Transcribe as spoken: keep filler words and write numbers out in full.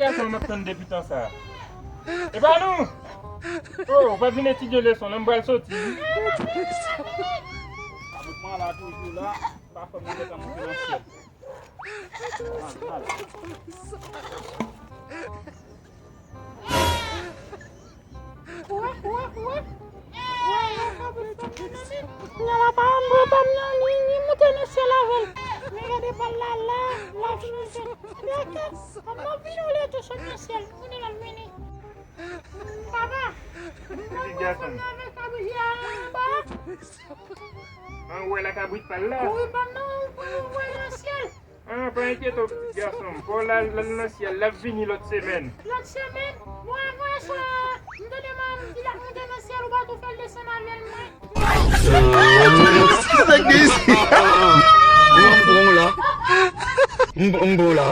Gason m ap tann depi tan sa a. E pa nou! Oh, ou pa vin etidye leson, non, m pral soti wi. Kabrit mwen la toujou la, pa fè m gentan monte nan syèl. Al, al. Wè, wè, wè. Wè, wè, kabrit pa m nan men. Nan la pa m, bò pa m nan, li, li monte nan syèl avè l. Men gade pa l la, la, l ap chanje. Gade, kòman vin ou lè tou sot nan syèl, konnen l al mennen. Papa, mwen, mwen fanm nan avèk kabrit a anba. An wè la kabrit pa l la. Wi, pa m nan, ou, ou wè nan syèl. Ah, pa enkyete w, pitit gason m. Paul al, al nan syèl, l ap vini lòt semèn. Lòt semèn? Bon, avan aswè a, m tande manman m di l ap monte nan syèl, ou pa tou fè l desann avè l, mwen. M pran w la. M, m pran w la.